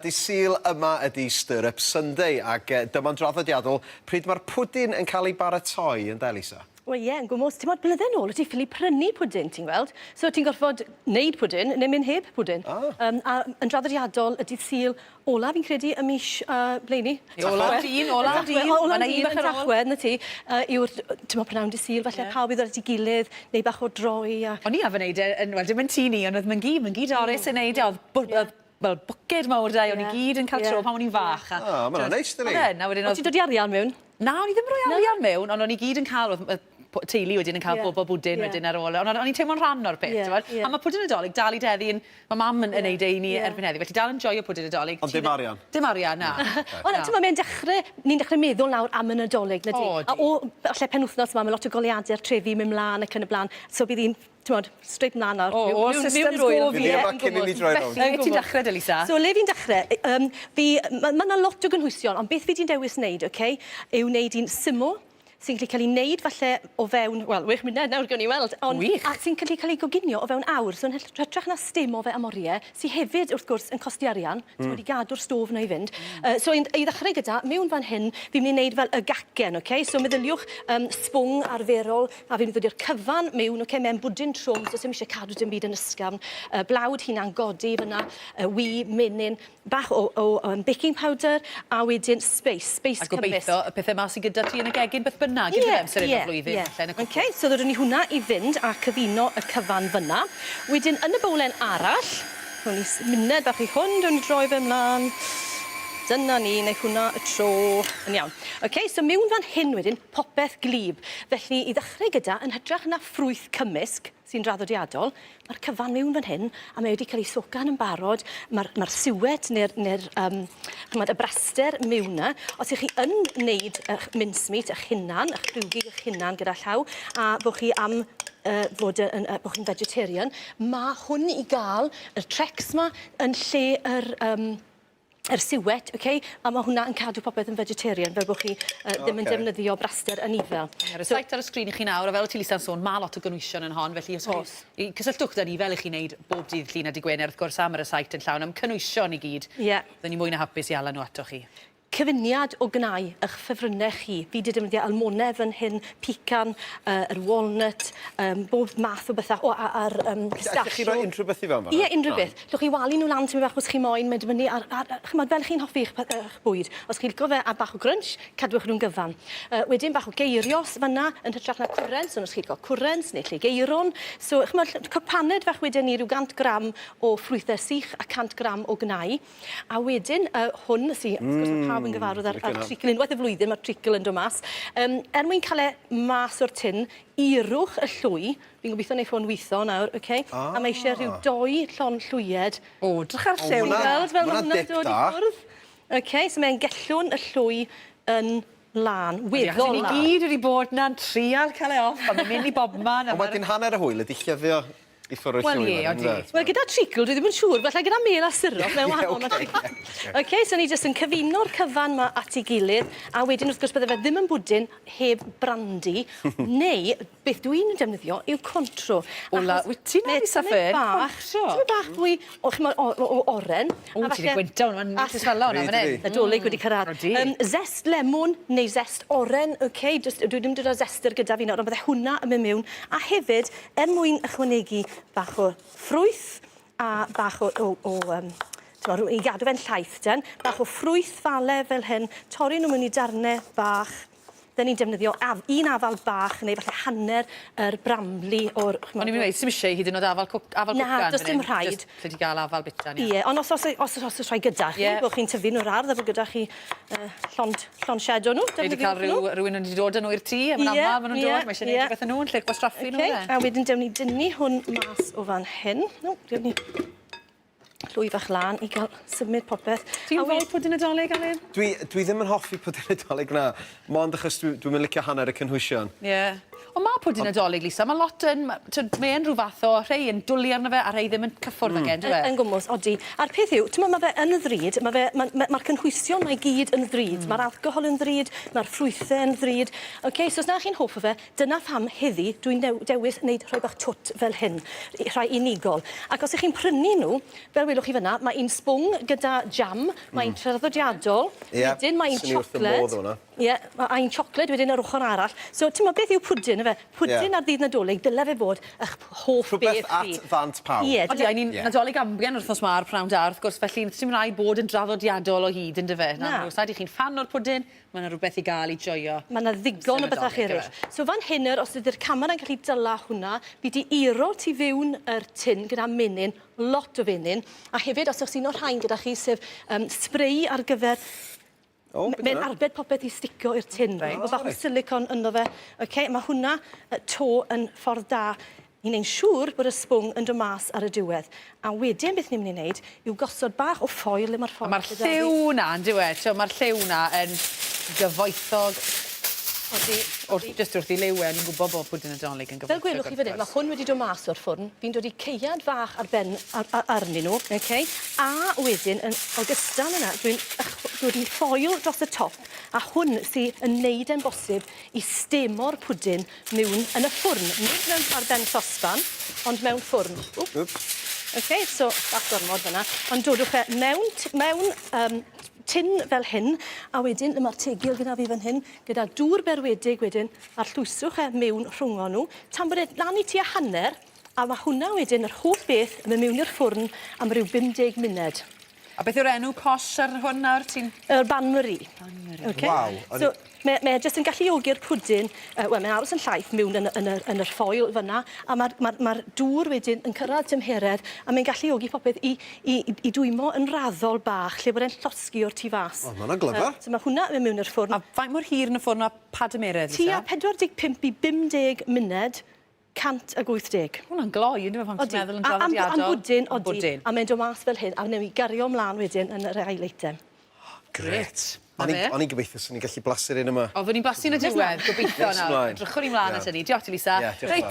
Dydd Sul yma ydy Stir Up Sunday ac dyma'n draddodiadol pryd mae'r pwdin yn cael ei baratoi, ynde Lisa? Wel ie, yn gwmws. Timod, blynydde nôl, wyt ti ffili prynu pwdin, ti'n gweld. So ti'n gorfod neud pwdin neu mynd heb pwdin. Ah. Um, a yn draddodiadol, y dydd Sul ola fi'n credu y mis uh, ble ni? Ola dyn, ola dyn. Ola dyn yn Tachwedd, na ti, uh, yw'r, ti'n pnawn dydd Sul, falle yeah. pawb i ddod at ei gilydd, neu bach o droi. A... O'n i arfer neud e, yn, wel, dim yn tŷ ni, ond oedd Myngi, Myngi Doris yn neud e, oedd yeah wel, bwced mawr 'da i, o'n i gyd yn cael tro pan o'n i'n fach. A, O, ma' hwnna'n neis dydi? Oedd e'n, a wedyn oedd... O't ti'n dod i arian mewn? Na, o'n i ddim yn rhoi arian mewn, ond o'n i gyd yn cael, oedd oedd teulu wedyn yn cael bob o bwdin wedyn ar ôl, ond o'n i'n teimlo'n rhan o'r peth, t'mod? A ma' pwdin Nadolig dal i deddu yn... Ma' mam yn yn neud e i ni erbyn heddiw, felly dal yn joio pwdin Nadolig. Ond dim arian? Dim arian, na. Ond t'mod mae'n dechre, ni'n dechre meddwl nawr am y Nadolig, nadi? O, A o falle penwthnos 'ma, ma' lot o goleuade'r trefi mynd mlan ac yn y bla'n, so bydd hi'n T'mod, straight mlan nawr. O, all systems go fi. Fi yma cyn i ni droi rownd. Felly, lle ti'n dechre de, Lisa? So, le fi'n dechre? Yym, fi... Ma' ma' 'na lot o gynhwysion, ond beth fi 'di dewis wneud, oce, yw wneud un syml, sy'n gallu cael ei wneud falle o fewn, wel, wech muned nawr, gewn ni weld, ond... Wych! A sy'n gallu cael ei goginio o fewn awr, so yn hytrach na stimo fe am orie, sy hefyd, wrth gwrs, yn costi arian, t'mod, i gadw'r stôf 'na i fynd. So, i i ddechrau gyda, mewn fan hyn, fi'n mynd i wneud fel y gacen, oce? So, meddyliwch, yym, sbwng arferol, A fi'n mynd i ddod i'r cyfan mewn, oce, mewn bwdin trwm, so sim isie cadw dim byd yn ysgafn. Blawd hunan godi fyna, wy, menyn, bach o, o um, baking powder, a wedyn spice, spice A gobeithio y pethe 'ma sy gyda ti yn y gegin beth bynnag, unrhyw amser yn y flwyddyn, falle yn y cwpwrdd. Oce, so ddodwn ni hwnna i fynd a cyfuno y cyfan fyna. Wedyn yn y bowlen arall, rown ni muned bach i hwn, rown ni droi fe mlan. Dyna ni, neu hwnna y tro. Yn iawn. Oce, so miwn fan hyn wedyn, popeth gwlyb. Felly, i ddechrau gyda, yn hytrach na ffrwyth cymysg, sy'n draddodiadol, mae'r cyfan mewn fan hyn, a mae wedi cael ei socan yn barod, mae'r ma siwet neu'r, neu um, chymod, y braster mewn 'na. Os ych chi yn wneud eich mincemeat eich hunan, eich rhywgig eich hunan gyda llaw, a bod chi am uh, fod yn, uh, bod chi'n vegetarian, mae hwn i gael, y trecs 'ma, yn lle yr, um, yr siwet, oce? A ma' hwnna yn cadw popeth yn vegetarian, fel bod chi ddim yn defnyddio braster anifel. Mae'r rysáit ar y sgrin i chi nawr, a fel o' ti Lisa'n sôn, ma' lot o gynwysion yn hon, felly os chi... I cysylltwch 'da ni fel 'ych chi'n neud bob dydd Llun a Dydd Gwener, wrth gwrs, am y rysáit yn llawn, am cynwysion i gyd. Ie. Fydden ni mwy na hapus i ala nhw atoch chi. Cyfuniad o gnau 'ych ffefrynnau chi. Fi 'di defnyddio almonedd fan hyn, pecan, yy yr walnut, yym bob math o betha. O a a'r yym pistachio. Allech chi roi unrhyw beth i fewn fan'na? Ie, unrhyw beth. Llwch chi walu nhw lan tipyn bach os chi moyn, mae'n dibynnu ar ar ch'mod fel chi'n hoffi 'ych pe- 'ych bwyd. Os chi'n lico fe a bach o grunch, cadwch nhw'n gyfan. Yy wedyn bach o geirios fan 'na yn hytrach na cwrens, ond os chi'n lico cwrens neu llegeiron. So ch'mod cwpaned fach weden ni, ryw 100 gram o ffrwythe sych a 100 gram o gnau. A wedyn yy hwn sy wrth gwrs ma' pawb yn gyfarwydd â'r â'r treacle unwaith y flwyddyn ma'r treacle yn dod mas. Yym er mwyn ca'l e mas o'r tin, irwch y llwy, fi'n gobitho neiff hwn witho nawr, oce? A ma' isie rhyw dou llond llwyed. O, drych ar lliw. Ti'n gweld fel ma' hwnna'n dod i ffwrdd? Oce, so mae'n gellwn y llwy yn lân, weddol lân. Ni gyd wedi bod 'na'n trial ca'l e off a ma'n mynd i bobman a Ond wedyn hanner y hwyl ydi llyfio i ffwrdd o'r Wel llwy ie, wedyn odi. ynde? Wel gyda treacle dwi ddim yn siŵr, falle gyda mêl a surop mae'n wahanol ma' Oce so ni jyst yn cyfuno'r cyfan 'ma at 'i gilydd a wedyn wrth gwrs bydde fe ddim yn bwdin heb brandi neu beth dwi'n defnyddio yw Cointreau. O la- wyt ti 'na Lisa Ffern? Cointreau? Tymed bach fwy o ch'mo' o o o oren. O ti 'di gwyntio hwn ma'n neis i swelo hwnna fan 'yn. Nadolig wedi cyrradd. Odi. Zest lemwn neu zest oren oce jyst dwi ddim 'di dod â zester gyda fi nawr ond bydde hwnna yn myn' miwn a hefyd Er mwyn ychwanegu bach o ffrwyth a bach o o o yym t'mod i gadw fe'n llaith den, bach o ffrwyth fale fel hyn, torri nhw mewn i darne bach. Dyn ni'n defnyddio af- un afal bach neu falle hanner yr brambli o'r ch'mod... O'n i'n myn' i weud sim isie hyd yn o'd afal cwc- afal cwcan Na, do's dim rhaid. Jyst lle ti ga'l afal buta yn iawn. Ie, ond os os os os o's rhai gyda chi, bo' chi'n tyfu nhw'r ardd a bo' gyda chi llond llond sied o nhw, Neu 'di ca'l defnyddiwch nhw. ryw rywun yn 'di dod â nhw i'r tŷ a ma'n amal ma' nw'n dod, ma' isie neud rwbeth â nhw yn lle gwastraffu nhw ynde? A wedyn dewn ni dynnu hwn mas o fan hyn. O, dewn ni llwy fach lan i ga'l symud popeth. Ti'n foi pwdin Nadolig, Alun? Dwi dwi ddim yn hoffi pwdin Nadolig na, mond achos dwi dwi'm yn licio hanner y cynhwysion. Ie. Ond ma' pwdin Nadolig, Lisa, ma' lot yn... ma' t'wod, mae e'n rhyw fath o rhei yn dwli arno fe a rhei ddim yn cyffwrdd ag e, yndyw e? Yn gwmws, odi. A'r peth yw, t'mo' ma' fe yn ddrud, ma' fe ma' ma' ma'r cynhwysion 'ma i gyd yn ddrud. Ma'r alcohol yn ddrud, ma'r ffrwythe yn ddrud. Oce, so os na chi'n hoff o fe, dyna pham heddi dwi'n new- dewis wneud rhai bach twt fel hyn, rhai unigol. Ac os 'ych chi'n prynu nhw, fel welwch chi fynna, ma' un sbwng gyda jam, ma' un traddodiadol, wedyn ma' un Swn i wrth fy modd siocled. efo hwnna. Ie, a un siocled wedyn ar ochr arall. So, t'mo' beth yw pwdin yfe? Pwdin ar ddydd Nadolig, dyle fe fod 'ych hoff beth chi. Rhywbeth at ddant pawb. Ie. Odi, a ni'n Nadolig amgen yr wythnos 'ma ar Pnawn Da, wrth gwrs, felly sdim rhaid bod yn draddodiadol o hyd, yndyfe? Na. Os nad 'ych chi'n ffan o'r pwdin, ma' 'na rwbeth i ga'l i joio. Ma' 'na ddigon o bethach eryll. So fan hyn yr, os ydi'r camera'n gallu dyla hwnna, fi 'di iro tu fewn yr tin gyda menyn, lot o fenyn, a hefyd os o's un o'r rhain gyda chi, sef yym spray ar gyfer O, beth Mae'n yna? arbed popeth i sticio i'r tin. Reit. Mae bach o silicon ynddo fe. Okay, mae hwnna to yn ffordd da i wneud siŵr bod y sbwng yn dod mas ar y diwedd. A wedyn beth ni'n mynd i wneud yw gosod bach o ffoil le mae'r ffoil Mae'r lliw 'na on'd yw e? T'o' ma'r lliw 'na yn gyfoethog. Odi. Wrth, jyst wrth i liw e, o'n i'n gwybod bod pwdin Nadolig yn gyfoethog. Fel gwelwch chi fan hyn, mae hwn wedi dod mas o'r ffwrn. Fi'n dod i caead fach ar ben ar, ar, arnyn nhw, okay? A wedyn, yn ogystal yna, dwi'n dod i ffoil dros y top, a hwn sydd yn neud e'n bosib i stemo'r pwdin mewn yn y ffwrn. Nid mewn ar ben sosban, ond mewn ffwrn. Wp. Wps. Okay, so bach gormod fyna. Ond dodwch e mewn, mewn tin fel hyn, a wedyn dyma'r tegil gyda fi fan hyn, gyda dŵr berwedig wedyn, a llwyswch e mewn rhwng nhw, tan bod e lan i tua hanner, a mae hwnna wedyn, yr holl beth, yn mynd mewn i'r ffwrn am ryw 50 munud. A beth yw'r enw posh ar hwn nawr? Ti'n... Yr bain Marie. Bain Marie. Okay? Waw. So, mae, mae e jyst yn galluogi'r pwdin, wel, mae'n aros yn llaith mewn yn, yn, yn, yn yr ffoil fyna, a mae'r ma, ma dŵr wedyn yn cyrraedd tymheredd, a mae'n galluogi popeth i, i, i dwymo yn raddol bach, lle bod e'n llosgi o'r tu fas. O, ma' hwnna'n glyfar. So mae hwnna yn mynd mewn i'r ffwrn. A faint mor hir yn y ffwrn a pa dymeredd, Tua Lisa? 45 i 50 munud, 180. Hwnna'n gloi, yndyw e, pan ti'n meddwl yn draddodiadol? Am bwdin, Am odi. bwdin. A mae'n dod mas fel hyn, a wnewn ni gario mlaen wedyn yn yr ail eitem. Grêt. Na O'n fe. i'n gobeithio swn i'n gallu blasu'r un yma. Oeddwn ni'n blasu'n y diwedd, gobeithio Nes nawr. ymlaen. Edrychwn ni mlaen at hynny. Diolch ti, Lisa. Ie, diolch yn Reit, fawr.